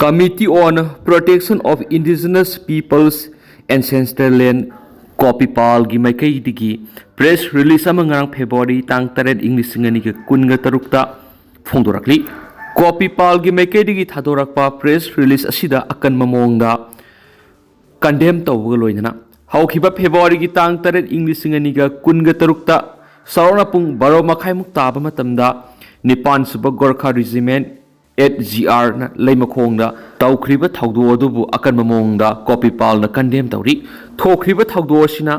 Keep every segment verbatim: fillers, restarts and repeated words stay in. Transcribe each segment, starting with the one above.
Committee on Protection of Indigenous Peoples Ancestral Land, ꯀꯣꯄꯤꯄꯥꯜꯒꯤ ꯃꯥꯏꯀꯩꯗꯒꯤ press release ꯑꯃ ꯉꯔꯥꯡ February ꯇꯥꯡ ꯇꯔꯦꯠ, ꯏꯪ ꯂꯤꯁꯤꯡ ꯑꯅꯤꯒ ꯀꯨꯟꯒ ꯇꯔꯨꯛꯇ ꯐꯣꯡꯗꯣꯔꯛꯂꯤ꯫ ꯀꯣꯄꯤꯄꯥꯜꯒꯤ ꯃꯥꯏꯀꯩꯗꯒꯤ ꯊꯥꯗꯣꯔꯛꯄ ꯄ꯭ꯔꯦꯁ ꯔꯤꯂꯤꯁ ꯑꯁꯤꯗ ꯑꯀꯟꯕ ꯃꯑꯣꯡꯗ ꯀꯟꯗꯦꯝ ꯇꯧꯕꯒ ꯂꯣꯏꯅꯅ ꯍꯧꯈꯤꯕ ꯐꯦꯕ꯭ꯔꯨꯋꯥꯔꯤꯒꯤ ꯇꯥꯡ ꯇꯔꯦꯠ, ꯏꯪ ꯂꯤꯁꯤꯡ ꯑꯅꯤꯒ ꯀꯨꯟꯒ ꯇꯔꯨꯛꯇ ꯆꯥꯎꯔꯥꯛꯅ ꯄꯨꯡ ꯕꯥꯔꯣ ꯃꯈꯥꯏꯃꯨꯛ ꯇꯥꯕ ꯃꯇꯝꯗ ꯅꯤꯄꯥꯟ ꯁꯨꯕ ꯒꯣꯔꯈꯥ ꯔꯤꯖꯤꯃꯦꯟꯠ, ꯑꯦꯠ ꯖꯤ ꯑꯥꯔꯅ ꯂꯩꯃꯈꯣꯡꯗ ꯇꯧꯈ꯭ꯔꯤꯕ ꯊꯧꯗꯣꯛ ꯑꯗꯨꯕꯨ ꯑꯀꯟꯕ ꯃꯑꯣꯡꯗ ꯀꯣꯄꯤꯄꯥꯜꯅ ꯀꯟꯗꯦꯝ ꯇꯧꯔꯤ꯫ ꯊꯣꯛꯈ꯭ꯔꯤꯕ ꯊꯧꯗꯣꯛ ꯑꯁꯤꯅ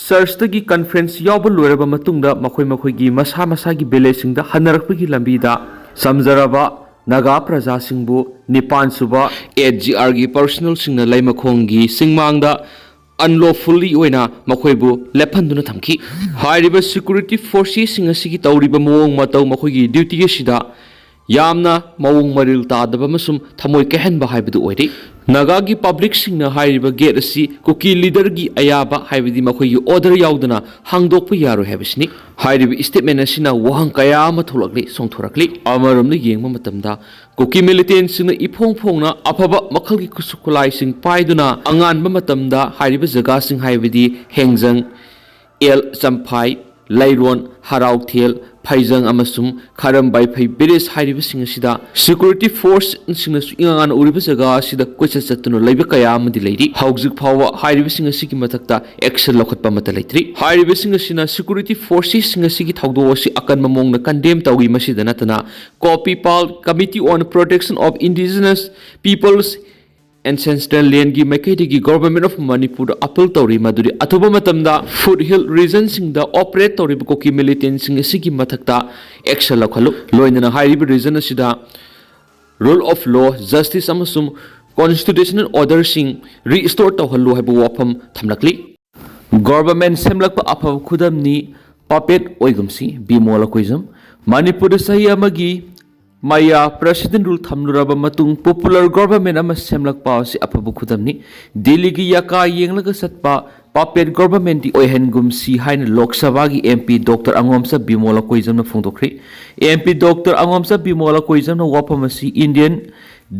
ꯆꯔꯆꯇꯒꯤ ꯀꯟꯐ꯭ꯔꯦꯟꯁ ꯌꯥꯎꯕ ꯂꯣꯏꯔꯕ ꯃꯇꯨꯡꯗ ꯃꯈꯣꯏ ꯃꯈꯣꯏꯒꯤ ꯃꯁꯥ ꯃꯁꯥꯒꯤ ꯚꯤꯂꯦꯖꯁꯤꯡꯗ ꯍꯟꯅꯔꯛꯄꯒꯤ ꯂꯝꯕꯤꯗ ꯆꯝꯖꯔꯕ ꯅꯥꯒꯥ ꯄ꯭ꯔꯖꯥꯁꯤꯡꯕꯨ ꯅꯤꯄꯥꯟ ꯁꯨꯕ ꯑꯦꯠ ꯖꯤ ꯑꯥꯔꯒꯤ ꯄꯔꯁꯅꯦꯜꯁꯤꯡꯅ ꯂꯩꯃꯈꯣꯡꯒꯤ ꯆꯤꯡꯃꯥꯡꯗ ꯑꯟꯂꯣꯐꯨꯜꯂꯤ ꯑꯣꯏꯅ ꯃꯈꯣꯏꯕꯨ ꯂꯦꯞꯍꯟꯗꯨꯅ ꯊꯝꯈꯤ꯫ ꯍꯥꯏꯔꯤꯕ ꯁꯦꯀ꯭ꯌꯨꯔꯤꯇꯤ ꯐꯣꯔꯁꯦꯁꯁꯤꯡ ꯑꯁꯤꯒꯤ ꯇꯧꯔꯤꯕ ꯃꯑꯣꯡ ꯃꯇꯧ, ꯃꯈꯣꯏꯒꯤ ꯗ꯭ꯌꯨꯇꯤ ꯑꯁꯤꯗ ꯌꯥꯝꯅ ꯃꯑꯣꯡ ꯃꯔꯤꯜ ꯇꯥꯗꯕ ꯑꯃꯁꯨꯡ ꯊꯃꯣꯏ ꯀꯥꯏꯍꯟꯕ ꯍꯥꯏꯕꯗꯨ ꯑꯣꯏꯔꯦ꯫ ꯅꯥꯒꯥꯒꯤ ꯄꯕ꯭ꯂꯤꯛꯁꯤꯡꯅ ꯍꯥꯏꯔꯤꯕ ꯒꯦꯠ ꯑꯁꯤ ꯀꯨꯀꯤ ꯂꯤꯗꯔꯒꯤ ꯑꯌꯥꯕ, ꯍꯥꯏꯕꯗꯤ ꯃꯈꯣꯏꯒꯤ ꯑꯣꯔꯗꯔ ꯌꯥꯎꯗꯅ ꯍꯥꯡꯗꯣꯛꯄ ꯌꯥꯔꯣꯏ ꯍꯥꯏꯕꯁꯤꯅꯤ꯫ ꯍꯥꯏꯔꯤꯕ ꯁ꯭ꯇꯦꯠꯃꯦꯟ ꯑꯁꯤꯅ ꯋꯥꯍꯪ ꯀꯌꯥ ꯑꯃ ꯊꯣꯛꯂꯛꯂꯤ, ꯆꯣꯡꯊꯣꯔꯛꯂꯤ꯫ ꯑꯃꯔꯣꯝꯗ ꯌꯦꯡꯕ ꯃꯇꯝꯗ, ꯀꯨꯀꯤ ꯃꯤꯂꯤꯇꯦꯟꯁꯤꯡꯅ ꯏꯐꯣꯡ ꯐꯣꯡꯅ ꯑꯐꯕ ꯃꯈꯜꯒꯤ ꯈꯨꯠꯁꯨ ꯈꯨꯠꯂꯥꯏꯁꯤꯡ ꯄꯥꯏꯗꯨꯅ ꯑꯉꯥꯟꯕ ꯃꯇꯝꯗ ꯍꯥꯏꯔꯤꯕ ꯖꯒꯥꯁꯤꯡ, ꯍꯥꯏꯕꯗꯤ ꯍꯦꯡꯖꯪ, ꯑꯦꯜ ꯆꯝꯐꯥꯏ, ꯂꯩꯔꯣꯟ, ꯍꯔꯥꯎꯊꯦꯜ, ꯐꯩꯖꯪ ꯑꯃꯁꯨꯡ ꯈꯥꯔꯝꯕꯥꯏꯐꯩ ꯚꯤꯂꯦꯖ ꯍꯥꯏꯔꯤꯕꯁꯤꯡ ꯑꯁꯤꯗ ꯁꯦꯀ꯭ꯌꯨꯔꯤꯇꯤ ꯐꯣꯔꯁꯁꯤꯡꯅꯁꯨ ꯏꯉꯥꯡ ꯉꯥꯟꯅ ꯎꯔꯤꯕ ꯖꯒꯥ ꯑꯁꯤꯗ ꯀꯣꯏꯆꯠ ꯆꯠꯇꯨꯅ ꯂꯩꯕ ꯀꯌꯥ ꯑꯃꯗꯤ ꯂꯩꯔꯤ꯫ ꯍꯧꯖꯤꯛ ꯐꯥꯎꯕ ꯍꯥꯏꯔꯤꯕꯁꯤꯡ ꯑꯁꯤꯒꯤ ꯃꯊꯛꯇ ꯑꯦꯛꯁꯟ ꯂꯧꯈꯠꯄ ꯑꯃꯠꯇ ꯂꯩꯇ꯭ꯔꯤ꯫ ꯍꯥꯏꯔꯤꯕꯁꯤꯡ ꯑꯁꯤꯅ ꯁꯦꯀ꯭ꯌꯨꯔꯤꯇꯤ ꯐꯣꯔꯁꯦꯁꯁꯤꯡ ꯑꯁꯤꯒꯤ ꯊꯧꯗꯣꯛ ꯑꯁꯤ ꯑꯀꯟꯕ ꯃꯑꯣꯡꯗ ꯀꯟꯗꯦꯝ ꯇꯧꯏ꯫ ꯃꯁꯤꯗ ꯅꯠꯇꯅ, ꯀꯣꯄꯤꯄꯥꯜ Committee on Protection of Indigenous Peoples Ancestral Landꯒꯤ ꯃꯥꯏꯀꯩꯗꯒꯤ Government of ꯃꯅꯤꯄꯨꯔꯗ ꯑꯄꯤꯜ ꯇꯧꯔꯤ, ꯃꯗꯨꯗꯤ ꯑꯊꯨꯕ ꯃꯇꯝꯗ ꯐꯨꯠ ꯍꯤꯜ ꯔꯤꯖꯟꯁꯤꯡꯗ ꯑꯣꯄꯔꯦꯠ ꯇꯧꯔꯤꯕ ꯀꯨꯀꯤ ꯃꯤꯂꯤꯇꯦꯟꯁꯤꯡ ꯑꯁꯤꯒꯤ ꯃꯊꯛꯇ ꯑꯦꯛꯁꯟ ꯂꯧꯈꯠꯂꯨ꯫ ꯂꯣꯏꯅꯅ ꯍꯥꯏꯔꯤꯕ ꯔꯤꯖꯟ ꯑꯁꯤꯗ ꯔꯨꯜ ꯑꯣꯐ ꯂꯣ, ꯖꯁꯇꯤꯁ ꯑꯃꯁꯨꯡ ꯀꯣꯟꯁꯇꯤꯇ꯭ꯌꯨꯁꯅꯦꯜ ꯑꯣꯔꯗꯔꯁꯤꯡ ꯔꯤꯁ꯭ꯇꯣꯔ ꯇꯧꯍꯜꯂꯨ ꯍꯥꯏꯕ ꯋꯥꯐꯝ ꯊꯝꯂꯛꯂꯤ꯫ ꯒꯣꯚꯔꯟꯃꯦꯟꯠ ꯁꯦꯝꯂꯛꯄ ꯑꯐꯕ ꯈꯨꯗꯝꯅꯤ꯫ ꯄꯄꯦꯠ ꯑꯣꯏꯒꯨꯝꯁꯤ, ꯕꯤꯃꯣꯜ ꯑꯩꯈꯣꯏꯖꯝ꯫ ꯃꯅꯤꯄꯨꯔꯗ ꯆꯍꯤ ꯑꯃꯒꯤ ꯃꯌꯥ ꯄ꯭ꯔꯦꯁꯤꯗꯦꯟꯠ ꯔꯨꯜ ꯊꯝꯂꯨꯔꯕ ꯃꯇꯨꯡ ꯄꯣꯄꯨꯂꯔ ꯒꯣꯚꯔꯟꯃꯦꯟꯠ ꯑꯃ ꯁꯦꯝꯂꯛꯄ ꯑꯁꯤ ꯑꯐꯕ ꯈꯨꯗꯝꯅꯤ꯫ ꯗꯤꯜꯂꯤꯒꯤ ꯌꯥꯀꯥ ꯌꯦꯡꯂꯒ ꯆꯠꯄ puppet governmentꯇꯤ ꯑꯣꯏꯍꯟꯒꯨꯝꯁꯤ ꯍꯥꯏꯅ ꯂꯣꯛ ꯁꯚꯥꯒꯤ MP Doctor ꯑꯉꯣꯝꯆꯥ ꯕꯤꯃꯣꯂ ꯀꯣꯏꯖꯝꯅ ꯐꯣꯡꯗꯣꯛꯈ꯭ꯔꯦ꯫ MP Doctor ꯑꯉꯣꯝꯆꯥ ꯕꯤꯃꯣꯂ ꯀꯣꯏꯖꯝꯅ ꯋꯥꯐꯝ ꯑꯁꯤ Indian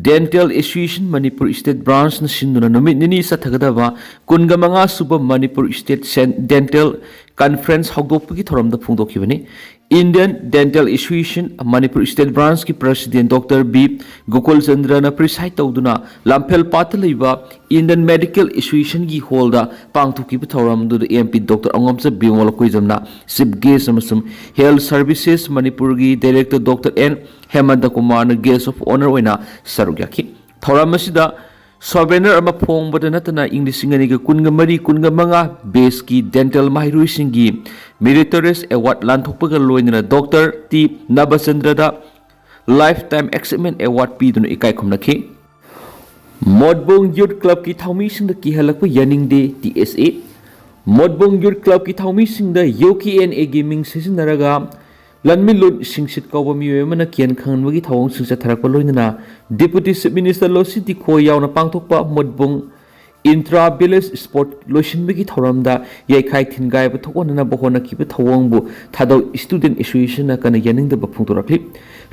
Dental Association Manipur State Branchꯅ ꯁꯤꯟꯗꯨꯅ ꯅꯨꯃꯤꯠ ꯅꯤꯅꯤ ꯆꯠꯊꯒꯗꯕ ꯀꯨꯟꯒ ꯃꯉꯥ ꯁꯨꯕ Manipur State Sen-, Dental Conference ꯍꯧꯗꯣꯛꯄꯒꯤ ꯊꯧꯔꯝꯗ ꯐꯣꯡꯗꯣꯛꯈꯤꯕꯅꯤ꯫ Indian Dental Association Manipur State Branchꯀꯤ President Doctor B Gokul ꯆꯟꯗ꯭ꯔꯅ preside ꯇꯧꯗꯨꯅ ꯂꯝꯐꯦꯜ ꯄꯥꯠꯇ ꯂꯩꯕ Indian Medical Associationꯒꯤ hallꯗ ꯄꯥꯡꯊꯣꯛꯈꯤꯕ ꯊꯧꯔꯝꯗꯨꯗ MP Doctor ꯑꯉꯣꯝꯆꯥ ꯕꯤꯃꯣꯂ ꯀꯣꯏꯖꯝꯅ chief guest ꯑꯃꯁꯨꯡ Health Services ꯃꯅꯤꯄꯨꯔꯒꯤ Director Doctor N ꯍꯦꯃꯟꯇ ꯀꯨꯃꯥꯔꯅ guest of honour ꯑꯣꯏꯅ ꯁꯔꯨꯛ ꯌꯥꯈꯤ꯫ ꯊꯧꯔꯝ ꯑꯁꯤꯗ souvenir ꯑꯃ ꯐꯣꯡꯕꯗ ꯅꯠꯇꯅ ꯏꯪ ꯂꯤꯁꯤꯡ ꯑꯅꯤꯒ ꯀꯨꯟꯒ ꯃꯔꯤ ꯀꯨꯟꯒ ꯃꯉꯥ batchꯀꯤ dental ꯃꯍꯩꯔꯣꯏꯁꯤꯡꯒꯤ meritorious award ꯂꯥꯟꯊꯣꯛꯄꯒ ꯂꯣꯏꯅꯅ Doctor T ꯅꯕꯆꯟꯗ꯭ꯔꯗ Lifetime Achievement Award ꯄꯤꯗꯨꯅ ꯏꯀꯥꯏ ꯈꯨꯝꯅꯈꯤ꯫ ꯃꯣꯠꯕꯨꯡ Youth Clubꯀꯤ ꯊꯧꯃꯤꯁꯤꯡꯗ ꯀꯤꯍꯜꯂꯛꯄ ꯌꯥꯅꯤꯡꯗꯦ, TSA꯫ ꯃꯣꯠꯕꯨꯡ Youth Clubꯀꯤ ꯊꯧꯃꯤꯁꯤꯡꯗ UKNAꯒꯤ ꯃꯤꯡ ꯁꯤꯖꯤꯟꯅꯔꯒ ꯂꯟꯃꯤꯂꯨꯠ ꯁꯤꯡꯁꯤꯠ ꯀꯧꯕ ꯃꯤꯑꯣꯏ ꯑꯃꯅ ꯀꯤꯍꯟ ꯈꯪꯍꯟꯕꯒꯤ ꯊꯧꯑꯣꯡꯁꯤꯡ ꯆꯠꯊꯔꯛꯄ ꯂꯣꯏꯅꯅ Deputy Chief Minister ꯂꯣꯁꯤ ꯇꯤꯈꯣ ꯌꯥꯎꯅ ꯄꯥꯡꯊꯣꯛꯄ ꯃꯣꯠꯕꯨꯡ Intra Village Sport ꯂꯣꯏꯁꯤꯟꯕꯒꯤ ꯊꯧꯔꯝꯗ ꯌꯩꯈꯥꯏ ꯊꯤꯟꯒꯥꯏꯕ ꯊꯣꯛꯍꯟꯅꯅꯕ ꯍꯣꯠꯅꯈꯤꯕ ꯊꯧꯑꯣꯡꯕꯨ ꯊꯥꯗꯧ Student Associationꯅ ꯀꯟꯅ ꯌꯥꯅꯤꯡꯗꯕ ꯐꯣꯡꯗꯣꯔꯛꯂꯤ꯫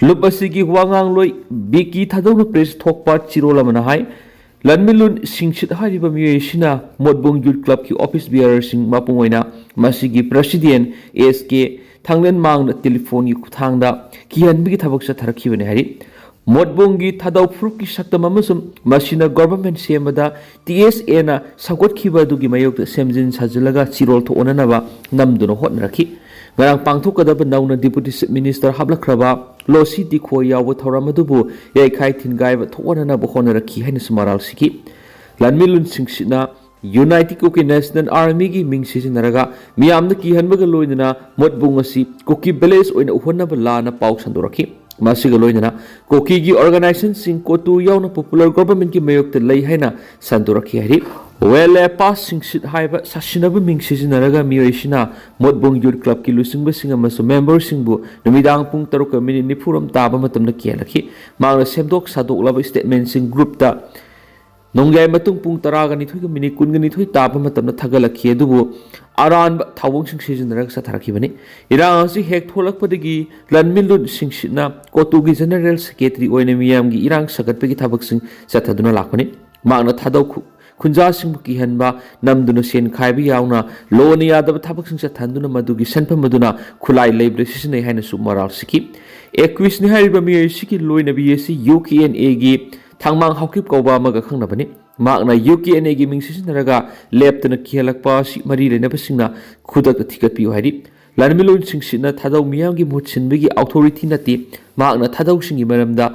ꯂꯨꯞ ꯑꯁꯤꯒꯤ ꯋꯥꯉꯥꯡꯂꯣꯏ ꯕꯤ ꯀꯤ ꯊꯥꯗꯧꯅ press ꯊꯣꯛꯄ ꯆꯤꯔꯣꯜ ꯑꯃꯅ ꯍꯥꯏ, ꯂꯟꯃꯤꯂꯨꯟ ꯁꯤꯡꯁꯤꯠ ꯍꯥꯏꯔꯤꯕ ꯃꯤꯑꯣꯏ ꯑꯁꯤꯅ ꯃꯣꯠꯕꯨꯡ Youth Clubꯀꯤ office bearerꯁꯤꯡ ꯃꯄꯨꯡ ꯑꯣꯏꯅ ꯃꯁꯤꯒꯤ President S K ꯊꯥꯡꯂꯦꯟꯃꯥꯡꯅ telephoneꯒꯤ ꯈꯨꯠꯊꯥꯡꯗ ꯀꯤꯍꯟꯕꯒꯤ ꯊꯕꯛ ꯆꯠꯊꯔꯛꯈꯤꯕꯅꯤ ꯍꯥꯏꯔꯤ꯫ ꯃꯣꯠꯕꯨꯡꯒꯤ ꯊꯥꯗꯧ ꯐꯨꯔꯨꯞꯀꯤ ꯁꯛꯇꯝ ꯑꯃꯁꯨꯡ ꯃꯁꯤꯅ government ꯁꯦꯝꯕꯗ TSAꯅ ꯁꯧꯒꯠꯈꯤꯕ ꯑꯗꯨꯒꯤ ꯃꯥꯌꯣꯛꯇ ꯁꯦꯝꯖꯤꯟ ꯁꯥꯖꯤꯜꯂꯒ ꯆꯤꯔꯣꯜ ꯊꯣꯛꯍꯟꯅꯕ ꯅꯝꯗꯨꯅ ꯍꯣꯠꯅꯔꯛꯈꯤ꯫ ꯉꯔꯥꯡ ꯄꯥꯡꯊꯣꯛꯀꯗꯕ ꯅꯧꯅ Deputy Chief Minister ꯍꯥꯞꯂꯛꯈ꯭ꯔꯕ ꯂꯣꯁꯤ ꯇꯤꯈꯣ ꯌꯥꯎꯕ ꯊꯧꯔꯝ ꯑꯗꯨꯕꯨ ꯌꯩꯈꯥꯏ ꯊꯤꯟꯒꯥꯏꯕ ꯊꯣꯛꯍꯟꯅꯅꯕ ꯍꯣꯠꯅꯔꯛꯈꯤ ꯍꯥꯏꯅꯁꯨ ꯃꯔꯥꯜ ꯁꯤꯈꯤ꯫ ꯂꯟꯃꯤꯂꯨꯟꯁꯤꯡꯁꯤꯅ United Kuki National Armyꯒꯤ ꯃꯤꯡ ꯁꯤꯖꯤꯟꯅꯔꯒ ꯃꯤꯌꯥꯝꯗ ꯀꯤꯍꯟꯕꯒ ꯂꯣꯏꯅꯅ ꯃꯣꯠꯕꯨꯡ ꯑꯁꯤ ꯀꯨꯀꯤ village ꯑꯣꯏꯅ ꯎꯍꯟꯅꯕ ꯂꯥꯟꯅ ꯄꯥꯎ ꯁꯟꯗꯣꯔꯛꯈꯤ꯫ ꯃꯁꯤꯒ ꯂꯣꯏꯅꯅ ꯀꯨꯀꯤꯒꯤ organizationꯁꯤꯡ ꯀꯣꯇꯨ ꯌꯥꯎꯅ popular governmentꯀꯤ ꯃꯥꯌꯣꯛꯇ ꯂꯩ ꯍꯥꯏꯅ ꯁꯟꯗꯣꯔꯛꯈꯤ ꯍꯥꯏꯔꯤ꯫ ꯋꯦꯂꯦꯄꯥ ꯁꯤꯡꯁꯤꯠ ꯍꯥꯏꯕ ꯁꯥꯁꯤꯟꯅꯕ ꯃꯤꯡ ꯁꯤꯖꯤꯟꯅꯔꯒ ꯃꯤꯑꯣꯏꯁꯤꯅ ꯃꯣꯠꯕꯨꯡ Youth Clubꯀꯤ ꯂꯨꯆꯤꯡꯕꯁꯤꯡ ꯑꯃꯁꯨꯡ memberꯁꯤꯡꯕꯨ ꯅꯨꯃꯤꯗꯥꯡ ꯄꯨꯡ ꯇꯔꯨꯛꯀ minute ꯅꯤꯐꯨꯔꯣꯝ ꯇꯥꯕ ꯃꯇꯝꯗ ꯀꯤꯍꯜꯂꯛꯈꯤ꯫ ꯃꯍꯥꯛꯅ ꯁꯦꯝꯗꯣꯛ ꯁꯥꯗꯣꯛꯂꯕ statementꯁꯤꯡ groupꯇ ꯅꯣꯡꯌꯥꯏ ꯃꯇꯨꯡ ꯄꯨꯡ ꯇꯔꯥꯒ ꯅꯤꯊꯣꯏꯒ ꯃꯤꯅꯤꯠ ꯀꯨꯟꯒ ꯅꯤꯊꯣꯏ ꯇꯥꯕ ꯃꯇꯝꯗ ꯊꯥꯒꯠꯂꯛꯈꯤ, ꯑꯗꯨꯕꯨ ꯑꯔꯥꯟꯕ ꯊꯧꯑꯣꯡꯁꯤꯡ ꯁꯤꯖꯤꯟꯅꯔꯒ ꯆꯠꯊꯔꯛꯈꯤꯕꯅꯤ꯫ ꯏꯔꯥꯡ ꯑꯁꯤ ꯍꯦꯛ ꯊꯣꯛꯂꯛꯄꯗꯒꯤ ꯂꯟꯃꯤꯂꯨꯟ ꯁꯤꯡꯁꯤꯠꯅ ꯀꯣꯇꯨꯒꯤ ꯖꯦꯅꯔꯦꯜ ꯁꯦꯀ꯭ꯔꯦꯇꯔꯤ ꯑꯣꯏꯅ ꯃꯤꯌꯥꯝꯒꯤ ꯏꯔꯥꯡ ꯁꯥꯒꯠꯄꯒꯤ ꯊꯕꯛꯁꯤꯡ ꯆꯠꯊꯗꯨꯅ ꯂꯥꯛꯄꯅꯤ꯫ ꯃꯍꯥꯛꯅ ꯊꯥꯗꯧ ꯈꯨ-, ꯈꯨꯟꯖꯥꯁꯤꯡꯕꯨ ꯀꯤꯍꯟꯕ, ꯅꯝꯗꯨꯅ ꯁꯦꯟ ꯈꯥꯏꯕ ꯌꯥꯎꯅ ꯂꯣꯟꯅ ꯌꯥꯗꯕ ꯊꯕꯛꯁꯤꯡ ꯆꯠꯊꯍꯟꯗꯨꯅ ꯃꯗꯨꯒꯤ ꯁꯦꯟꯐꯝ ꯑꯗꯨꯅ ꯈꯨꯠꯂꯥꯏ ꯂꯩꯕꯗ ꯁꯤꯖꯤꯟꯅꯩ ꯍꯥꯏꯅꯁꯨ ꯃꯔꯥꯜ ꯁꯤꯈꯤ꯫ ꯑꯦꯀ꯭ꯋꯤꯁꯅꯤ ꯍꯥꯏꯔꯤꯕ ꯃꯤꯑꯣꯏ ꯑꯁꯤꯒꯤ ꯂꯣꯏꯅꯕꯤ ꯑꯁꯤ ꯌꯨ ꯀꯦ ꯑꯦꯟ ꯑꯦꯒꯤ ꯊꯥꯡꯃꯥꯡ ꯍꯥꯎꯀꯤꯞ ꯀꯧꯕ ꯑꯃꯒ ꯈꯪꯅꯕꯅꯤ꯫ ꯃꯍꯥꯛꯅ ꯌꯨ ꯀꯦ ꯑꯦꯟ ꯑꯦꯒꯤ ꯃꯤꯡ ꯁꯤꯖꯤꯟꯅꯔꯒ ꯂꯦꯞꯇꯅ ꯀꯤꯍꯜꯂꯛꯄ ꯑꯁꯤ ꯃꯔꯤ ꯂꯩꯅꯕꯁꯤꯡꯅ ꯈꯨꯗꯛꯇ ꯊꯤꯒꯠꯄꯤꯌꯨ ꯍꯥꯏꯔꯤ꯫ ꯂꯟꯃꯤꯂꯣꯟꯁꯤꯡꯁꯤꯅ ꯊꯥꯗꯧ ꯃꯤꯌꯥꯝꯒꯤ ꯃꯍꯨꯠ ꯁꯤꯟꯕꯒꯤ ꯑꯣꯊꯣꯔꯤꯇꯤ ꯅꯠꯇꯦ꯫ ꯃꯍꯥꯛꯅ ꯊꯥꯗꯧꯁꯤꯡꯒꯤ ꯃꯔꯝꯗ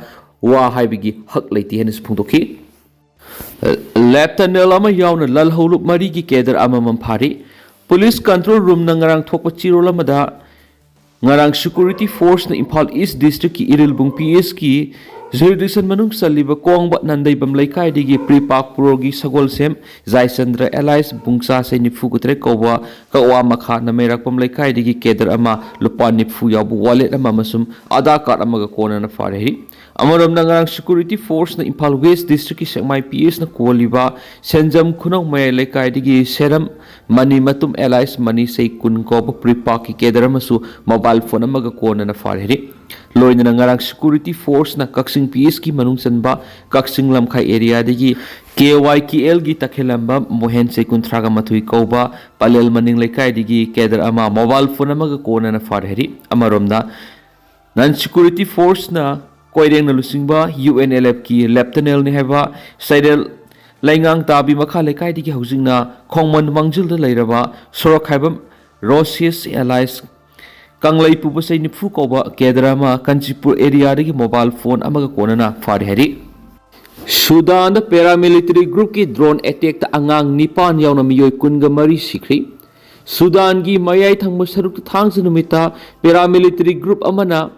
ꯋꯥ ꯍꯥꯏꯕꯒꯤ ꯍꯛ ꯂꯩꯇꯦ ꯍꯥꯏꯅꯁꯨ ꯐꯣꯡꯗꯣꯛꯈꯤ꯫ ꯂꯦꯞꯇꯅꯦꯟ ꯑꯃ ꯌꯥꯎꯅ ꯂꯜꯍꯧꯂꯨꯞ ꯃꯔꯤꯒꯤ ꯀꯦꯗꯔ ꯑꯃꯃꯝ ꯐꯥꯔꯤ꯫ ꯄꯨꯂꯤꯁ ꯀꯟꯇ꯭ꯔꯣꯜ ꯔꯨꯝꯅ ꯉꯔꯥꯡ ꯊꯣꯛꯄ ꯆꯦꯔꯣꯜ ꯑꯃꯗ, ꯉꯔꯥꯡ ꯁꯦꯀ꯭ꯌꯨꯔꯤꯇꯤ ꯐꯣꯔꯁꯅ ꯏꯝꯐꯥꯜ ꯏꯁ ꯗꯤꯁꯇ꯭ꯔꯤꯛꯀꯤ ꯏꯔꯤꯜꯕꯨꯡ ꯄꯤ ꯑꯦꯁꯀꯤ ꯖꯨꯔꯤꯗꯤꯛꯁꯟ ꯃꯅꯨꯡ ꯆꯜꯂꯤꯕ ꯀꯣꯡꯕ ꯅꯟꯗꯩꯕꯝ ꯂꯩꯀꯥꯏꯗꯒꯤ ꯄ꯭ꯔꯤꯄꯥꯛ ꯄ꯭ꯔꯣꯒꯤ ꯁꯒꯣꯜꯁꯦꯝ ꯖꯥꯏꯆꯟꯗ꯭ꯔ ꯑꯦꯂꯥꯏꯁ ꯕꯨꯡꯆꯥ ꯆꯍꯤ ꯅꯤꯐꯨ ꯇꯔꯦꯠ ꯀꯧꯕ ꯀꯛꯋꯥ ꯃꯈꯥ ꯅꯃꯩꯔꯥꯛꯄꯝ ꯂꯩꯀꯥꯏꯗꯒꯤ ꯀꯦꯗꯔ ꯑꯃ ꯂꯨꯄꯥ ꯅꯤꯐꯨ ꯌꯥꯎꯕ ꯋꯥꯂꯦꯠ ꯑꯃ ꯑꯃꯁꯨꯡ ꯑꯙꯥꯔ ꯀꯥꯔꯗ ꯑꯃꯒ ꯀꯣꯟꯅꯅ ꯐꯥꯔꯦ ꯍꯥꯏꯔꯤ꯫ ꯑꯃꯔꯣꯝꯗ, ꯉꯔꯥꯡ ꯁꯦꯀ꯭ꯌꯨꯔꯤꯇꯤ ꯐꯣꯔꯁꯅ ꯏꯝꯐꯥꯜ ꯋꯦꯁ ꯗꯤꯁꯇ꯭ꯔꯤꯛꯀꯤ ꯁꯦꯛꯃꯥꯏ ꯄꯤ ꯑꯦꯁꯅ ꯀꯣꯜꯂꯤꯕ ꯁꯦꯟꯖꯝ ꯈꯨꯅꯧ ꯃꯌꯥꯏ ꯂꯩꯀꯥꯏꯗꯒꯤ ꯁꯦꯔꯝ ꯃꯅꯤ ꯃꯇꯨꯝ ꯑꯦꯂꯥꯏꯁ ꯃꯅꯤ ꯆꯍꯤ ꯀꯨꯟ ꯀꯧꯕ ꯄ꯭ꯔꯤꯄꯥꯛꯀꯤ ꯀꯦꯗꯔ ꯑꯃꯁꯨ ꯃꯣꯕꯥꯏꯜ ꯐꯣꯟ ꯑꯃꯒ ꯀꯣꯟꯅꯅ ꯐꯥꯔꯦ ꯍꯥꯏꯔꯤ꯫ ꯂꯣꯏꯅꯅ ꯉꯔꯥꯡ ꯁꯦꯀ꯭ꯌꯨꯔꯤꯇꯤ ꯐꯣꯔꯁꯅ ꯀꯛꯆꯤꯡ ꯄꯤ ꯑꯦꯁꯀꯤ ꯃꯅꯨꯡ ꯆꯟꯕ ꯀꯛꯆꯤꯡ ꯂꯝꯈꯥꯏ ꯑꯦꯔꯤꯌꯥꯗꯒꯤ ꯀꯦ ꯋꯥꯏ ꯀꯦ ꯑꯦꯜꯒꯤ ꯇꯈꯦꯜꯂꯝꯕ ꯃꯣꯍꯦꯟ ꯆꯍꯤ ꯀꯨꯟꯊ꯭ꯔꯥꯒ ꯃꯥꯊꯣꯏ ꯀꯧꯕ ꯄꯂꯦꯜ ꯃꯅꯤꯡ ꯂꯩꯀꯥꯏꯗꯒꯤ ꯀꯦꯗꯔ ꯑꯃ ꯃꯣꯕꯥꯏꯜ ꯐꯣꯟ ꯑꯃꯒ ꯀꯣꯟꯅꯅ ꯐꯥꯔꯦ ꯍꯥꯏꯔꯤ꯫ ꯑꯃꯔꯣꯝꯗ, ꯅꯟ ꯁꯦꯀ꯭ꯌꯨꯔꯤꯇꯤ ꯐꯣꯔꯁꯅ ꯀꯣꯏꯔꯦꯡꯅ ꯂꯨꯆꯤꯡꯕ ꯌꯨ ꯑꯦꯟ ꯑꯦꯜ ꯑꯦꯐꯀꯤ ꯂꯦꯞꯇꯅꯦꯟꯅꯤ ꯍꯥꯏꯕ ꯁꯩꯔꯦꯜ ꯂꯩꯉꯥꯡ ꯇꯥꯕꯤ ꯃꯈꯥ ꯂꯩꯀꯥꯏꯗꯒꯤ ꯍꯧꯖꯤꯛꯅ ꯈꯣꯡꯃꯟ ꯃꯥꯡꯖꯤꯜꯗ ꯂꯩꯔꯕ ꯁꯣꯔꯣꯛ ꯈꯥꯏꯕꯝ ꯔꯣꯁꯤꯌꯁ ꯑꯦꯂꯥꯏꯁ ꯀꯪꯂꯩ ꯄꯨꯕ ꯆꯍꯤ ꯅꯤꯐꯨ ꯀꯧꯕ ꯀꯦꯗꯔ ꯑꯃ ꯀꯥꯟꯆꯤꯄꯨꯔ ꯑꯦꯔꯤꯌꯥꯗꯒꯤ ꯃꯣꯕꯥꯏꯜ ꯐꯣꯟ ꯑꯃꯒ ꯀꯣꯟꯅꯅ ꯐꯥꯔꯦ ꯍꯥꯏꯔꯤ꯫ ꯁꯨꯗꯥꯟꯗ ꯄꯦꯔꯥꯃꯤꯂꯤꯇꯔꯤ ꯒ꯭ꯔꯨꯞꯀꯤ ꯗ꯭ꯔꯣꯟ ꯑꯦꯇꯦꯛꯇ ꯑꯉꯥꯡ ꯅꯤꯄꯥꯟ ꯌꯥꯎꯅ ꯃꯤꯑꯣꯏ ꯀꯨꯟꯒ ꯃꯔꯤ ꯁꯤꯈ꯭ꯔꯤ꯫ ꯁꯨꯗꯥꯟꯒꯤ ꯃꯌꯥꯏ ꯊꯪꯕ ꯁꯔꯨꯛꯇ ꯊꯥꯡꯖ ꯅꯨꯃꯤꯠꯇ ꯄꯦꯔꯥꯃꯤꯂꯤꯇꯔꯤ ꯒ꯭ꯔꯨꯞ ꯑꯃꯅ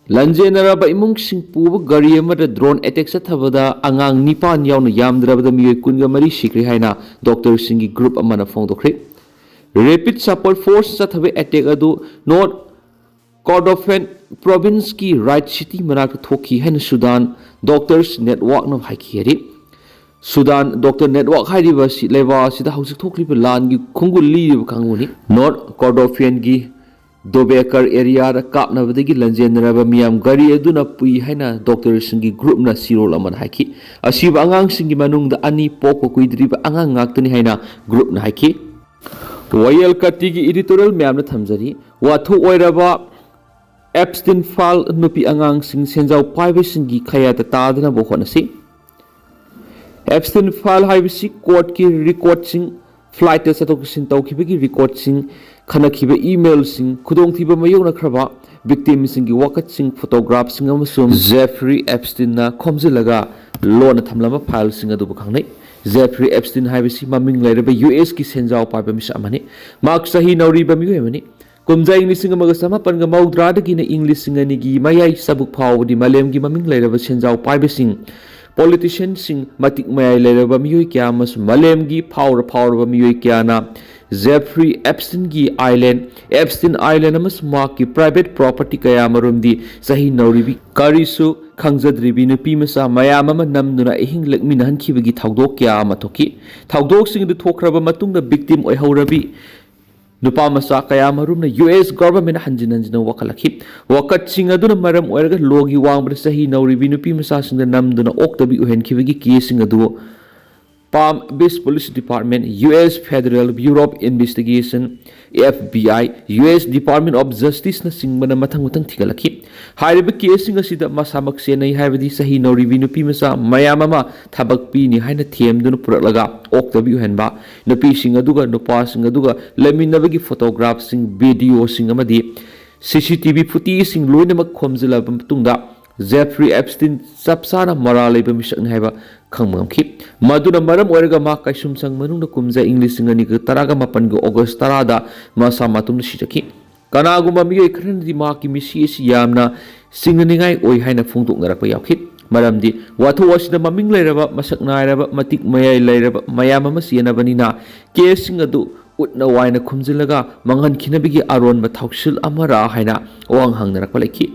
ꯂꯟꯖꯦꯟꯅꯔꯕ ꯏꯃꯨꯡꯁꯤꯡ ꯄꯨꯕ ꯒꯥꯔꯤ ꯑꯃꯗ ꯗ꯭ꯔꯣꯟ ꯑꯦꯇꯦꯛ ꯆꯠꯊꯕꯗ ꯑꯉꯥꯡ ꯅꯤꯄꯥꯟ ꯌꯥꯎꯅ ꯌꯥꯝꯗ꯭ꯔꯕꯗ ꯃꯤꯑꯣꯏ ꯀꯨꯟꯒ ꯃꯔꯤ ꯁꯤꯈ꯭ꯔꯦ ꯍꯥꯏꯅ ꯗꯣꯛꯇꯔꯁꯤꯡꯒꯤ ꯒ꯭ꯔꯨꯞ ꯑꯃꯅ ꯐꯣꯡꯗꯣꯛꯈ꯭ꯔꯦ꯫ ꯔꯦꯄꯤꯗ ꯁꯄꯣꯔꯠ ꯐꯣꯔꯁ ꯆꯠꯊꯕ ꯑꯦꯇꯦꯛ ꯑꯗꯨ ꯅꯣꯔꯠ ꯀꯣꯔꯗꯣꯐꯦꯟ ꯄ꯭ꯔꯣꯚꯤꯟꯁꯀꯤ ꯔꯥꯏꯠ ꯁꯤꯇꯤ ꯃꯅꯥꯛꯇ ꯊꯣꯛꯈꯤ ꯍꯥꯏꯅ ꯁꯨꯗꯥꯟ ꯗꯣꯛꯇꯔꯁ ꯅꯦꯠꯋꯥꯛꯅ ꯍꯥꯏꯈꯤ ꯍꯥꯏꯔꯤ꯫ ꯁꯨꯗꯥꯟ ꯗꯣꯛꯇꯔ ꯅꯦꯠꯋꯥꯛ ꯍꯥꯏꯔꯤꯕ ꯑꯁꯤ ꯂꯩꯕꯥꯛ ꯑꯁꯤꯗ ꯍꯧꯖꯤꯛ ꯊꯣꯛꯂꯤꯕ ꯂꯥꯟꯒꯤ ꯈꯣꯡꯒꯨꯜ ꯂꯤꯔꯤꯕ ꯀꯥꯡꯕꯨꯅꯤ꯫ ꯅꯣꯔꯠ ꯀꯣꯔꯗꯣꯐꯤꯌꯟꯒꯤ ꯗꯣꯕꯦꯀꯔ ꯑꯦꯔꯤꯌꯥꯗ ꯀꯥꯞꯅꯕꯗꯒꯤ ꯂꯟꯖꯦꯟꯅꯔꯕ ꯃꯤꯌꯥꯝ ꯒꯥꯔꯤ ꯑꯗꯨꯅ ꯄꯨꯏ ꯍꯥꯏꯅ ꯗꯣꯛꯇꯔꯁꯤꯡꯒꯤ ꯒ꯭ꯔꯨꯞꯅ ꯆꯦꯔꯣꯜ ꯑꯃꯅ ꯍꯥꯏꯈꯤ꯫ ꯑꯁꯤꯕ ꯑꯉꯥꯡꯁꯤꯡꯒꯤ ꯃꯅꯨꯡꯗ ꯑꯅꯤ ꯄꯣꯛꯄ ꯀꯨꯏꯗ꯭ꯔꯤꯕ ꯑꯉꯥꯡ ꯉꯥꯛꯇꯅꯤ ꯍꯥꯏꯅ ꯒ꯭ꯔꯨꯞꯅ ꯍꯥꯏꯈꯤ꯫ ꯋꯥꯌꯦꯜ ꯀꯥꯇꯤꯒꯤ ꯏꯗꯤꯇꯣꯔꯤꯌꯦꯜ ꯃꯌꯥꯝꯅ ꯊꯝꯖꯔꯤ꯫ ꯋꯥꯊꯣꯛ ꯑꯣꯏꯔꯕ ꯑꯦꯞꯁꯇꯤꯟ ꯐꯥꯏꯜ ꯅꯨꯄꯤ ꯑꯉꯥꯡꯁꯤꯡ ꯁꯦꯟꯖꯥꯎ ꯄꯥꯏꯕꯁꯤꯡꯒꯤ ꯈꯌꯥꯗ ꯇꯥꯗꯅꯕ ꯍꯣꯠꯅꯁꯤ꯫ ꯑꯦꯞꯁꯇꯤꯟ ꯐꯥꯏꯜ ꯍꯥꯏꯕꯁꯤ ꯀꯣꯔꯠꯀꯤ ꯔꯦꯀꯣꯔꯠꯁꯤꯡ, ꯐ꯭ꯂꯥꯏꯠꯇ ꯆꯠꯊꯣꯛ ꯆꯠꯁꯤꯟ ꯇꯧꯈꯤꯕꯒꯤ ꯔꯦꯀꯣꯔꯠꯁꯤꯡ, ꯈꯟꯅꯈꯤꯕ ꯏꯃꯦꯜꯁꯤꯡ, ꯈꯨꯗꯣꯡꯊꯤꯕ ꯃꯥꯌꯣꯛꯅꯈ꯭ꯔꯕ ꯚꯤꯛꯇꯤꯝꯁꯤꯡꯒꯤ ꯋꯥꯀꯠꯁꯤꯡ, ꯐꯣꯇꯣꯒ꯭ꯔꯥꯐꯁꯤꯡ ꯑꯃꯁꯨꯡ ꯖꯦꯐ꯭ꯔꯤ ꯑꯦꯞꯁꯇꯤꯟꯅ ꯈꯣꯝꯖꯤꯜꯂꯒ ꯂꯣꯟꯅ ꯊꯝꯂꯝꯕ ꯐꯥꯏꯜꯁꯤꯡ ꯑꯗꯨꯕꯨ ꯈꯪꯅꯩ꯫ ꯖꯦꯐ꯭ꯔꯤ ꯑꯦꯞꯁꯇꯤꯟ ꯍꯥꯏꯕꯁꯤ ꯃꯃꯤꯡ ꯂꯩꯔꯕ ꯌꯨ ꯑꯦꯁꯀꯤ ꯁꯦꯟꯖꯥꯎ ꯄꯥꯏꯕ ꯃꯤꯁꯛ ꯑꯃꯅꯤ꯫ ꯃꯍꯥꯛ ꯆꯍꯤ ꯅꯧꯔꯤꯕ ꯃꯤꯑꯣꯏ ꯑꯃꯅꯤ꯫ ꯀꯨꯝꯖꯥ ꯏꯪ ꯂꯤꯁꯤꯡ ꯑꯃꯒ ꯆꯃꯥꯄꯟꯒ ꯃꯧꯗ꯭ꯔꯥꯗꯒꯤꯅ ꯏꯪ ꯂꯤꯁꯤꯡ ꯑꯅꯤꯒꯤ ꯃꯌꯥꯏ ꯆꯕꯨꯛ ꯐꯥꯎꯕꯗꯤ ꯃꯥꯂꯦꯝꯒꯤ ꯃꯃꯤꯡ ꯂꯩꯔꯕ ꯁꯦꯟꯖꯥꯎ ꯄꯥꯏꯕꯁꯤꯡ, ꯄꯣꯂꯤꯇꯤꯁꯤꯌꯟꯁꯤꯡ, ꯃꯇꯤꯛ ꯃꯌꯥꯏ ꯂꯩꯔꯕ ꯃꯤꯑꯣꯏ ꯀꯌꯥ ꯑꯃꯁꯨꯡ ꯃꯥꯂꯦꯝꯒꯤ ꯐꯥꯎꯔ ꯐꯥꯎꯔꯕ ꯃꯤꯑꯣꯏ ꯀꯌꯥꯅ ꯖꯦꯐ꯭ꯔꯤ ꯑꯦꯞꯁꯇꯤꯟꯒꯤ ꯑꯥꯏꯂꯦꯟ, ꯑꯦꯞꯁꯇꯤꯟ ꯑꯥꯏꯂꯦꯟ ꯑꯃꯁꯨꯡ ꯃꯍꯥꯛꯀꯤ ꯄ꯭ꯔꯥꯏꯚꯦꯠ ꯄ꯭ꯔꯣꯄꯔꯇꯤ ꯀꯌꯥ ꯑꯃꯔꯣꯝꯗꯤ ꯆꯍꯤ ꯅꯧꯔꯤꯕꯤ ꯀꯔꯤꯁꯨ ꯈꯪꯖꯗ꯭ꯔꯤꯕꯤ ꯅꯨꯄꯤ ꯃꯆꯥ ꯃꯌꯥꯝ ꯑꯃ ꯅꯝꯗꯨꯅ ꯑꯍꯤꯡ ꯂꯦꯛꯃꯤꯟꯅꯍꯟꯈꯤꯕꯒꯤ ꯊꯧꯗꯣꯛ ꯀꯌꯥ ꯑꯃ ꯊꯣꯛꯈꯤ꯫ ꯊꯧꯗꯣꯛꯁꯤꯡ ꯑꯗꯨ ꯊꯣꯛꯈ꯭ꯔꯕ ꯃꯇꯨꯡꯗ ꯚꯤꯛꯇꯤꯝ ꯑꯣꯏꯍꯧꯔꯕꯤ ꯅꯨꯄꯥ ꯃꯆꯥ ꯀꯌꯥ ꯃꯔꯨꯝꯅ ꯌꯨ ꯑꯦꯁ ꯒꯣꯚꯔꯟꯃꯦꯟꯠ ꯍꯟꯖꯤꯟ ꯍꯟꯖꯤꯟꯅ ꯋꯥꯀꯠꯂꯛꯈꯤ꯫ ꯋꯥꯀꯠꯁꯤꯡ ꯑꯗꯨꯅ ꯃꯔꯝ ꯑꯣꯏꯔꯒ ꯂꯣꯒꯤ ꯋꯥꯡꯃꯗ ꯆꯍꯤ ꯅꯧꯔꯤꯕꯤ ꯅꯨꯄꯤ ꯃꯆꯥꯁꯤꯡꯗ ꯅꯝꯗꯨꯅ ꯑꯣꯛꯇꯕꯤ ꯑꯣꯏꯍꯟꯈꯤꯕꯒꯤ ꯀꯦꯁꯁꯤꯡ ꯑꯗꯨ Palm Beach police department, U S Federal Bureau of Investigation, F B I, U S Department of ꯖꯁꯇꯤꯁꯅꯆꯤꯡꯕꯅ ꯃꯊꯪ ꯃꯊꯪ ꯊꯤꯒꯠꯂꯛꯈꯤ꯫ ꯍꯥꯏꯔꯤꯕ ꯀꯦꯁꯁꯤꯡ ꯑꯁꯤꯗ ꯃꯁꯥꯃꯛ ꯆꯦꯟꯅꯩ ꯍꯥꯏꯕꯗꯤ ꯆꯍꯤ ꯅꯧꯔꯤꯕꯤ ꯅꯨꯄꯤ ꯃꯆꯥ ꯃꯌꯥꯝ ꯑꯃ ꯊꯕꯛ ꯄꯤꯅꯤ ꯍꯥꯏꯅ ꯊꯦꯝꯗꯨꯅ ꯄꯨꯔꯛꯂꯒ ꯑꯣꯛꯇꯕꯤ ꯑꯣꯏꯍꯟꯕ, ꯅꯨꯄꯤꯁꯤꯡ ꯑꯗꯨꯒ ꯅꯨꯄꯥꯁꯤꯡ ꯑꯗꯨꯒ ꯂꯩꯃꯤꯟꯅꯕꯒꯤ ꯐꯣꯇꯣꯒ꯭ꯔꯥꯐꯁꯤꯡ, ꯚꯤꯗꯤꯑꯣꯁꯤꯡ ꯑꯃꯗꯤ ꯁꯤ ꯁꯤ ꯇꯤ ꯚꯤ ꯐꯨꯇꯦꯖꯁꯤꯡ ꯂꯣꯏꯅꯃꯛ ꯈꯣꯝꯖꯤꯜꯂꯕ ꯃꯇꯨꯡꯗ ꯖꯦꯐ꯭ꯔꯤ ꯑꯦꯞꯁꯇꯤꯟ ꯆꯞ ꯆꯥꯅ ꯃꯔꯥꯜ ꯂꯩꯕ ꯃꯤꯁꯛꯅꯤ ꯍꯥꯏꯕ ꯈꯪꯕ ꯉꯝꯈꯤ꯫ ꯃꯗꯨꯅ ꯃꯔꯝ ꯑꯣꯏꯔꯒ ꯃꯍꯥꯛ ꯀꯩꯁꯨꯝꯁꯪ ꯃꯅꯨꯡꯗ ꯀꯨꯝꯖꯥ ꯏꯪ ꯂꯤꯁꯤꯡ ꯑꯅꯤꯒ ꯇꯔꯥꯒ ꯃꯥꯄꯟꯒꯤ ꯑꯣꯒꯁ ꯇꯔꯥꯗ ꯃꯁꯥ ꯃꯇꯣꯝꯇ ꯁꯤꯖꯈꯤ꯫ ꯀꯅꯥꯒꯨꯝꯕ ꯃꯤꯑꯣꯏ ꯈꯔꯅꯗꯤ ꯃꯍꯥꯛꯀꯤ ꯃꯤꯁꯤ ꯑꯁꯤ ꯌꯥꯝꯅ ꯆꯤꯡꯅꯅꯤꯡꯉꯥꯏ ꯑꯣꯏ ꯍꯥꯏꯅ ꯐꯣꯡꯗꯣꯛꯅꯔꯛꯄ ꯌꯥꯎꯈꯤ, ꯃꯔꯝꯗꯤ ꯋꯥꯊꯣꯛ ꯑꯁꯤꯗ ꯃꯃꯤꯡ ꯂꯩꯔꯕ, ꯃꯁꯛ ꯅꯥꯏꯔꯕ, ꯃꯇꯤꯛ ꯃꯌꯥꯏ ꯂꯩꯔꯕ ꯃꯌꯥꯝ ꯑꯃ ꯆꯦꯟꯅꯕꯅꯤꯅ ꯀꯦꯁꯁꯤꯡ ꯑꯗꯨ ꯎꯠꯅ ꯋꯥꯏꯅ ꯈꯨꯝꯖꯤꯜꯂꯒ ꯃꯥꯡꯍꯟꯈꯤꯅꯕꯒꯤ ꯑꯔꯣꯟꯕ ꯊꯧꯁꯤꯜ ꯑꯃꯔꯥ ꯍꯥꯏꯅ ꯋꯥꯍꯪ ꯍꯪꯅꯔꯛꯄ ꯂꯩꯈꯤ꯫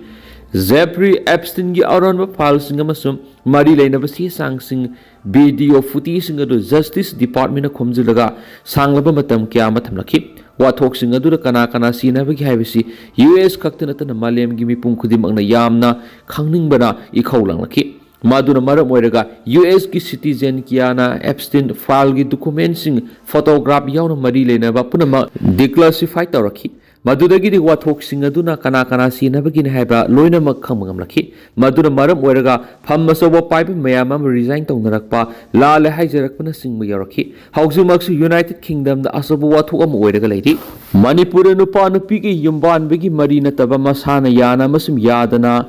ꯖꯦꯐ꯭ꯔꯤ ꯑꯦꯞꯁꯇꯤꯟꯒꯤ ꯑꯔꯣꯟꯕ ꯐꯥꯏꯜꯁꯤꯡ ꯑꯃꯁꯨꯡ ꯃꯔꯤ ꯂꯩꯅꯕ ꯆꯦ ꯆꯥꯡꯁꯤꯡ, ꯚꯤꯗꯤꯑꯣ ꯐꯨꯇꯦꯖꯁꯤꯡ ꯑꯗꯨ ꯖꯁꯇꯤꯁ ꯗꯤꯄꯥꯔꯠꯃꯦꯟꯅ ꯈꯣꯝꯖꯤꯜꯂꯒ ꯁꯥꯡꯂꯕ ꯃꯇꯝ ꯀꯌꯥ ꯑꯃ ꯊꯝꯂꯛꯈꯤ꯫ ꯋꯥꯊꯣꯛꯁꯤꯡ ꯑꯗꯨꯗ ꯀꯅꯥ ꯀꯅꯥ ꯁꯤꯖꯤꯟꯅꯕꯒꯦ ꯍꯥꯏꯕꯁꯤ ꯌꯨ ꯑꯦꯁ ꯈꯛꯇ ꯅꯠꯇꯅ ꯃꯥꯂꯦꯝꯒꯤ ꯃꯤꯄꯨꯝ ꯈꯨꯗꯤꯡꯃꯛꯅ ꯌꯥꯝꯅ ꯈꯪꯅꯤꯡꯕꯅ ꯏꯈꯧ ꯂꯥꯡꯂꯛꯈꯤ꯫ ꯃꯗꯨꯅ ꯃꯔꯝ ꯑꯣꯏꯔꯒ ꯌꯨ ꯑꯦꯁꯀꯤ ꯁꯤꯇꯤꯖꯦꯟ ꯀꯌꯥꯅ ꯑꯦꯞꯁꯇꯤꯟ ꯐꯥꯏꯜꯒꯤ ꯗꯣꯀꯨꯃꯦꯟꯁꯤꯡ, ꯐꯣꯇꯣꯒ꯭ꯔꯥꯐ ꯌꯥꯎꯅ ꯃꯔꯤ ꯂꯩꯅꯕ ꯄꯨꯝꯅꯃꯛ ꯗꯤꯀ꯭ꯂꯥꯁꯤꯐꯥꯏ ꯇꯧꯔꯛꯈꯤ꯫ ꯃꯗꯨꯗꯒꯤꯗꯤ ꯋꯥꯊꯣꯛꯁꯤꯡ ꯑꯗꯨꯅ ꯀꯅꯥ ꯀꯅꯥ ꯁꯤꯖꯤꯟꯅꯕꯒꯤꯅꯤ ꯍꯥꯏꯕ ꯂꯣꯏꯅꯃꯛ ꯈꯪꯕ ꯉꯝꯂꯛꯈꯤ꯫ ꯃꯗꯨꯅ ꯃꯔꯝ ꯑꯣꯏꯔꯒ ꯐꯝ ꯑꯆꯧꯕ ꯄꯥꯏꯕ ꯃꯌꯥꯝ ꯑꯃ ꯔꯤꯖꯥꯏꯟ ꯇꯧꯅꯔꯛꯄ, ꯂꯥꯜꯂꯦ ꯍꯥꯏꯖꯔꯛꯄꯅꯆꯤꯡꯕ ꯌꯥꯎꯔꯛꯈꯤ꯫ ꯍꯧꯖꯤꯛꯃꯛꯁꯨ ꯌꯨꯅꯥꯏꯇꯦꯗ ꯀꯤꯡꯗꯝꯗ ꯑꯆꯧꯕ ꯋꯥꯊꯣꯛ ꯑꯃ ꯑꯣꯏꯔꯒ ꯂꯩꯔꯤ꯫ ꯃꯅꯤꯄꯨꯔꯗ ꯅꯨꯄꯥ ꯅꯨꯄꯤꯒꯤ ꯌꯨꯝꯕꯥꯟꯕꯒꯤ ꯃꯔꯤ ꯅꯠꯇꯕ ꯃꯁꯥꯅ ꯌꯥꯅ ꯑꯃꯁꯨꯡ ꯌꯥꯗꯅ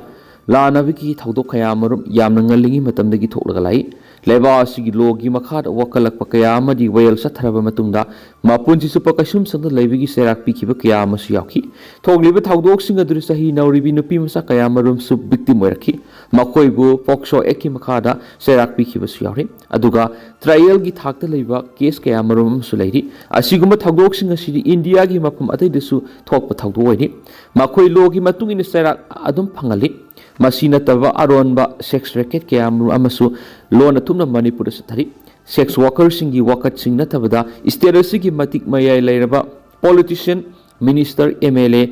ꯂꯥꯟꯅꯕꯒꯤ ꯊꯧꯗꯣꯛ ꯀꯌꯥ ꯑꯃꯔꯨꯝ ꯌꯥꯝꯅ ꯉꯜꯂꯤꯉꯩ ꯃꯇꯝꯗꯒꯤ ꯊꯣꯛꯂꯒ ꯂꯥꯛꯏ꯫ ꯂꯩꯕꯥꯛ ꯑꯁꯤꯒꯤ ꯂꯣꯒꯤ ꯃꯈꯥꯗ ꯋꯥꯀꯠꯂꯛꯄ ꯀꯌꯥ ꯑꯃꯗꯤ ꯋꯥꯌꯦꯜ ꯆꯠꯊꯔꯕ ꯃꯇꯨꯡꯗ ꯃꯄꯨꯟꯁꯤ ꯆꯨꯞꯄ ꯀꯩꯁꯨꯝꯁꯪꯗ ꯂꯩꯕꯒꯤ ꯆꯩꯔꯥꯛ ꯄꯤꯈꯤꯕ ꯀꯌꯥ ꯑꯃꯁꯨ ꯌꯥꯎꯈꯤ꯫ ꯊꯣꯛꯂꯤꯕ ꯊꯧꯗꯣꯛꯁꯤꯡ ꯑꯗꯨꯗ ꯆꯍꯤ ꯅꯧꯔꯤꯕꯤ ꯅꯨꯄꯤ ꯃꯆꯥ ꯀꯌꯥ ꯑꯃꯔꯨꯝꯁꯨ ꯚꯤꯛꯇꯤꯝ ꯑꯣꯏꯔꯛꯈꯤ꯫ ꯃꯈꯣꯏꯕꯨ ꯄꯣꯛꯁꯣ ꯑꯦꯛꯀꯤ ꯃꯈꯥꯗ ꯆꯩꯔꯥꯛ ꯄꯤꯈꯤꯕꯁꯨ ꯌꯥꯎꯔꯤ꯫ ꯑꯗꯨꯒ ꯇ꯭ꯔꯥꯏꯌꯦꯜꯒꯤ ꯊꯥꯛꯇ ꯂꯩꯕ ꯀꯦꯁ ꯀꯌꯥ ꯑꯃꯔꯨꯝ ꯑꯃꯁꯨ ꯂꯩꯔꯤ꯫ ꯑꯁꯤꯒꯨꯝꯕ ꯊꯧꯗꯣꯛꯁꯤꯡ ꯑꯁꯤꯗꯤ ꯏꯟꯗꯤꯌꯥꯒꯤ ꯃꯐꯝ ꯑꯇꯩꯗꯁꯨ ꯊꯣꯛꯄ ꯊꯧꯗꯣꯛ ꯑꯣꯏꯔꯤ꯫ ꯃꯈꯣꯏ ꯂꯣꯒꯤ ꯃꯇꯨꯡ ꯏꯟꯅ ꯆꯩꯔꯥꯛ ꯑꯗꯨꯝ ꯐꯪꯍꯜꯂꯤ꯫ ꯃꯁꯤ ꯅꯠꯇꯕ ꯑꯔꯣꯟꯕ ꯁꯦꯛꯁ ꯔꯦꯀꯦꯠ ꯀꯌꯥ ꯑꯃꯔꯨꯝ ꯑꯃꯁꯨ ꯂꯣꯟꯅ ꯊꯨꯞꯅ ꯃꯅꯤꯄꯨꯔꯗ ꯆꯠꯊꯔꯤ꯫ ꯁꯦꯛꯁ ꯋꯥꯀꯔꯁꯤꯡꯒꯤ ꯋꯥꯀꯠꯁꯤꯡ ꯅꯠꯇꯕꯗ ꯁ꯭ꯇꯦꯠ ꯑꯁꯤꯒꯤ ꯃꯇꯤꯛ ꯃꯌꯥꯏ ꯂꯩꯔꯕ politician, minister, M L A,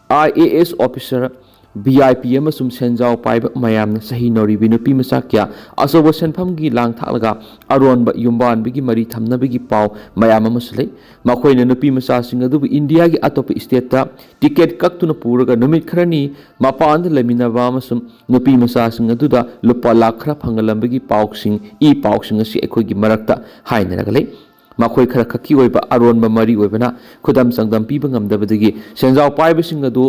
I A S officer, V I P ꯑꯃꯁꯨꯡ ꯁꯦꯟꯖꯥꯎ ꯄꯥꯏꯕ ꯃꯌꯥꯝꯅ ꯆꯍꯤ ꯅꯧꯔꯤꯕꯤ ꯅꯨꯄꯤ ꯃꯆꯥ ꯀꯌꯥ ꯑꯆꯧꯕ ꯁꯦꯟꯐꯝꯒꯤ ꯂꯥꯡ ꯊꯥꯛꯂꯒ ꯑꯔꯣꯟꯕ ꯌꯨꯝꯕꯥꯟꯕꯒꯤ ꯃꯔꯤ ꯊꯝꯅꯕꯒꯤ ꯄꯥꯎ ꯃꯌꯥꯝ ꯑꯃꯁꯨ ꯂꯩ꯫ ꯃꯈꯣꯏꯅ ꯅꯨꯄꯤ ꯃꯆꯥꯁꯤꯡ ꯑꯗꯨꯕꯨ ꯏꯟꯗꯤꯌꯥꯒꯤ ꯑꯇꯣꯞꯄ ꯁ꯭ꯇꯦꯠꯇ ꯇꯤꯀꯦꯠ ꯀꯛꯇꯨꯅ ꯄꯨꯔꯒ ꯅꯨꯃꯤꯠ ꯈꯔꯅꯤ ꯃꯄꯥꯟꯗ ꯂꯩꯃꯤꯟꯅꯕ ꯑꯃꯁꯨꯡ ꯅꯨꯄꯤ ꯃꯆꯥꯁꯤꯡ ꯑꯗꯨꯗ ꯂꯨꯄꯥ ꯂꯥꯈ ꯈꯔ ꯐꯪꯍꯜꯂꯝꯕꯒꯤ ꯄꯥꯎꯁꯤꯡ, ꯏ ꯄꯥꯎꯁꯤꯡ ꯑꯁꯤ ꯑꯩꯈꯣꯏꯒꯤ ꯃꯔꯛꯇ ꯍꯥꯏꯅꯔꯒ ꯂꯩ꯫ ꯃꯈꯣꯏ ꯈꯔ ꯈꯛꯀꯤ ꯑꯣꯏꯕ ꯑꯔꯣꯟꯕ ꯃꯔꯤ ꯑꯣꯏꯕꯅ ꯈꯨꯗꯝ ꯆꯥꯡꯗꯝ ꯄꯤꯕ ꯉꯝꯗꯕꯗꯒꯤ ꯁꯦꯟꯖꯥꯎ ꯄꯥꯏꯕꯁꯤꯡ ꯑꯗꯨ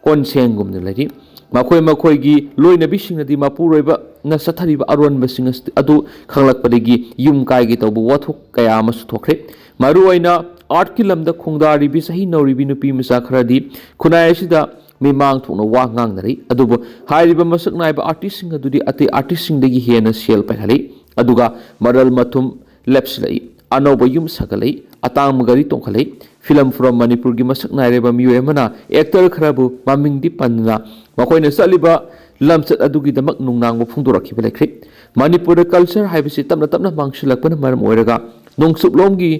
ꯀꯣꯟꯁꯦꯡꯒꯨꯝꯅ ꯂꯩꯔꯤ꯫ ꯃꯈꯣꯏ ꯃꯈꯣꯏꯒꯤ ꯂꯣꯏꯅꯕꯤꯁꯤꯡꯅꯗꯤ ꯃꯄꯨꯔꯣꯏꯕꯅ ꯆꯠꯊꯔꯤꯕ ꯑꯔꯣꯟꯕꯁꯤꯡ ꯑꯁ-, ꯑꯗꯨ ꯈꯪꯂꯛꯄꯗꯒꯤ ꯌꯨꯝ ꯀꯥꯏꯒꯦ ꯇꯧꯕ ꯋꯥꯊꯣꯛ ꯀꯌꯥ ꯑꯃꯁꯨ ꯊꯣꯛꯈ꯭ꯔꯦ꯫ ꯃꯔꯨꯑꯣꯏꯅ ꯑꯥꯔꯠꯀꯤ ꯂꯝꯗ ꯈꯣꯡꯗꯥꯔꯤꯕꯤ ꯆꯍꯤ ꯅꯧꯔꯤꯕꯤ ꯅꯨꯄꯤ ꯃꯆꯥ ꯈꯔꯗꯤ ꯈꯨꯟꯅꯥꯏ ꯑꯁꯤꯗ ꯃꯤꯃꯥꯡ ꯊꯣꯛꯅ ꯋꯥ ꯉꯥꯡꯅꯔꯤ꯫ ꯑꯗꯨꯕꯨ ꯍꯥꯏꯔꯤꯕ ꯃꯁꯛ ꯅꯥꯏꯕ ꯑꯥꯔꯇꯤꯁꯁꯤꯡ ꯑꯗꯨꯗꯤ ꯑꯇꯩ ꯑꯥꯔꯇꯤꯁꯁꯤꯡꯗꯒꯤ ꯍꯦꯟꯅ ꯁꯦꯜ ꯄꯥꯏꯈꯠꯂꯤ꯫ ꯑꯗꯨꯒ ꯃꯔꯜ ꯃꯊꯨꯝ ꯂꯦꯞꯁꯤꯜꯂꯛꯏ꯫ ꯑꯅꯧꯕ ꯌꯨꯝ ꯁꯥꯒꯠꯂꯛꯏ꯫ ꯑꯇꯥꯡꯕ ꯒꯥꯔꯤ ꯇꯣꯡꯈꯠꯂꯛꯏ꯫ Film from ꯃꯅꯤꯄꯨꯔꯒꯤ ꯃꯁꯛ ꯅꯥꯏꯔꯕ ꯃꯤꯑꯣꯏ ꯑꯃꯅ actor ꯈꯔꯕꯨ ꯃꯃꯤꯡꯗꯤ ꯄꯟꯗꯅ ꯃꯈꯣꯏꯅ ꯆꯠꯂꯤꯕ ꯂꯝꯆꯠ ꯑꯗꯨꯒꯤꯗꯃꯛ ꯅꯨꯡꯅꯥꯡꯕ ꯐꯣꯡꯗꯣꯔꯛꯈꯤꯕ ꯂꯩꯈ꯭ꯔꯦ꯫ ꯃꯅꯤꯄꯨꯔꯗ culture ꯍꯥꯏꯕꯁꯤ ꯇꯞꯅ ꯇꯞꯅ ꯃꯥꯡꯁꯤꯜꯂꯛꯄꯅ ꯃꯔꯝ ꯑꯣꯏꯔꯒ ꯅꯣꯡꯆꯨꯞꯂꯣꯝꯒꯤ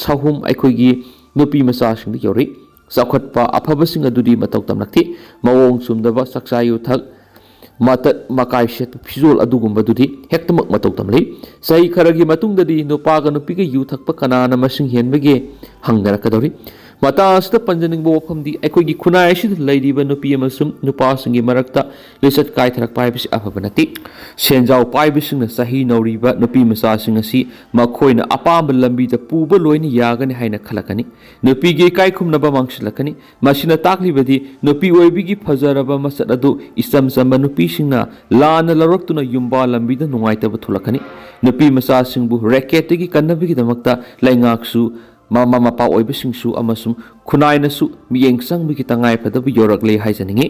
ꯁꯍꯨꯝ ꯑꯩꯈꯣꯏꯒꯤ ꯅꯨꯄꯤ ꯃꯆꯥꯁꯤꯡꯗ ꯌꯧꯔꯛꯏ꯫ ꯆꯥꯎꯈꯠꯄ ꯑꯐꯕꯁꯤꯡ ꯑꯗꯨꯗꯤ ꯃꯇꯧ ꯇꯝꯂꯛꯇꯦ꯫ ꯃꯑꯣꯡ ꯆꯨꯝꯗꯕ ꯆꯥꯛꯆꯥ ꯌꯨꯊꯛ, ꯃꯇꯠ ꯃꯀꯥꯏ ꯁꯦꯠꯄ ꯐꯤꯖꯣꯜ ꯑꯗꯨꯒꯨꯝꯕꯗꯨꯗꯤ ꯍꯦꯛꯇꯃꯛ ꯃꯇꯧ ꯇꯝꯂꯤ꯫ ꯆꯍꯤ ꯈꯔꯒꯤ ꯃꯇꯨꯡꯗꯗꯤ ꯅꯨꯄꯥꯒ ꯅꯨꯄꯤꯒ ꯌꯨ ꯊꯛꯄ ꯀꯅꯥꯅ ꯃꯁꯤꯡ ꯍꯦꯟꯕꯒꯦ ꯍꯪꯅꯔꯛꯀꯗꯧꯔꯤ꯫ ꯃꯇꯥꯡ ꯑꯁꯤꯗ ꯄꯟꯖꯅꯤꯡꯕ ꯋꯥꯐꯝꯗꯤ ꯑꯩꯈꯣꯏꯒꯤ ꯈꯨꯟꯅꯥꯏ ꯑꯁꯤꯗ ꯂꯩꯔꯤꯕ ꯅꯨꯄꯤ ꯑꯃꯁꯨꯡ ꯅꯨꯄꯥꯁꯤꯡꯒꯤ ꯃꯔꯛꯇ ꯂꯤꯆꯠ ꯀꯥꯏꯊꯔꯛꯄ ꯍꯥꯏꯕꯁꯤ ꯑꯐꯕ ꯅꯠꯇꯦ꯫ ꯁꯦꯟꯖꯥꯎ ꯄꯥꯏꯕꯁꯤꯡꯅ ꯆꯍꯤ ꯅꯧꯔꯤꯕ ꯅꯨꯄꯤ ꯃꯆꯥꯁꯤꯡ ꯑꯁꯤ ꯃꯈꯣꯏꯅ ꯑꯄꯥꯝꯕ ꯂꯝꯕꯤꯗ ꯄꯨꯕ ꯂꯣꯏꯅ ꯌꯥꯒꯅꯤ ꯍꯥꯏꯅ ꯈꯜꯂꯛꯀꯅꯤ꯫ ꯅꯨꯄꯤꯒꯤ ꯏꯀꯥꯏ ꯈꯨꯝꯅꯕ ꯃꯥꯡꯁꯤꯜꯂꯛꯀꯅꯤ꯫ ꯃꯁꯤꯅ ꯇꯥꯛꯂꯤꯕꯗꯤ ꯅꯨꯄꯤ ꯑꯣꯏꯕꯤꯒꯤ ꯐꯖꯔꯕ ꯃꯁꯛ ꯑꯗꯨ ꯏꯆꯝ ꯆꯝꯕ ꯅꯨꯄꯤꯁꯤꯡꯅ ꯂꯥꯟꯅ ꯂꯧꯔꯛꯇꯨꯅ ꯌꯨꯝꯕꯥ ꯂꯝꯕꯤꯗ ꯅꯨꯡꯉꯥꯏꯇꯕ ꯊꯣꯛꯂꯛꯀꯅꯤ꯫ ꯅꯨꯄꯤ ꯃꯆꯥꯁꯤꯡꯕꯨ ꯔꯦꯀꯦꯠꯇꯒꯤ ꯀꯟꯅꯕꯒꯤꯗꯃꯛꯇ ꯂꯩꯉꯥꯛꯁꯨ, ꯃꯃꯥ ꯃꯄꯥ ꯑꯣꯏꯕꯁꯤꯡꯁꯨ ꯑꯃꯁꯨꯡ ꯈꯨꯟꯅꯥꯏꯅꯁꯨ ꯃꯤꯠꯌꯦꯡ ꯆꯪꯕꯒꯤ ꯇꯉꯥꯏ ꯐꯗꯕ ꯌꯧꯔꯛꯂꯦ ꯍꯥꯏꯖꯅꯤꯡꯏ꯫